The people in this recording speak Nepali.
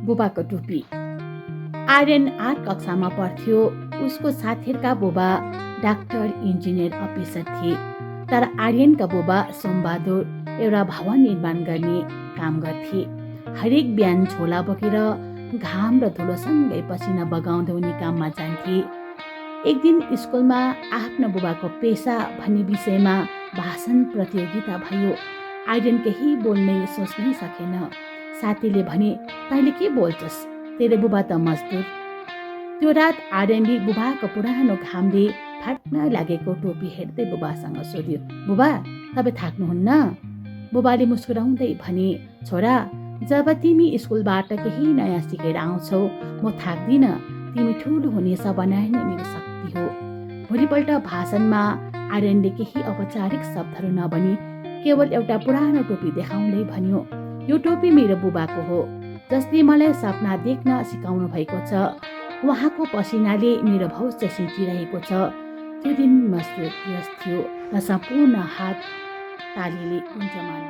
बुबाको टोपी। आर्यन 8 कक्षामा पढ्थ्यो। उसको साथीहरूका बुबा डाक्टर, इन्जिनियर, अफिसर थिए। तर आर्यनका बुबा सोमबहादुर एउटा भवन निर्माण गर्ने काम गर्थे। हरेक बिहान झोला बोकेर घाम र धुलोसँगै पसिना बगाउँदै उनी काममा जान्थे। एक दिन स्कुलमा आफ्नो बुबाको पेसा भन्ने विषयमा भाषण प्रतियोगिता भयो। आर्यन केही बोल्नै सोच्नै सकेन। साथीले भने, तैँले के बोल्छस्, तेरो बुबा त मजदुर। त्यो रात आर्यनले बुबाको पुरानो घामले फाट्न लागेको टोपी हेर्दै बुबासँग सोध्यो, बुबा तपाईँ थाक्नुहुन्न? बुबाले मुस्कुराउँदै भने, छोरा जब तिमी स्कुलबाट केही नयाँ सिकेर आउँछौ म थाक्दिन। तिमी ठुलो हुनेछ बनाए नै मेरो शक्ति हो। भोलिपल्ट भाषणमा आर्यनले केही औपचारिक शब्दहरू नभनी केवल एउटा पुरानो टोपी देखाउँदै भन्यो, यो टोपी मेरो बुबाको हो, जसले मलाई सपना देख्न सिकाउनु भएको छ। उहाँको पसिनाले मेरो भविष्य सिंचिरहेको छ। त्यो दिन मजदुर दिवस थियो र सम्पूर्ण हात तालीले गुन्जमान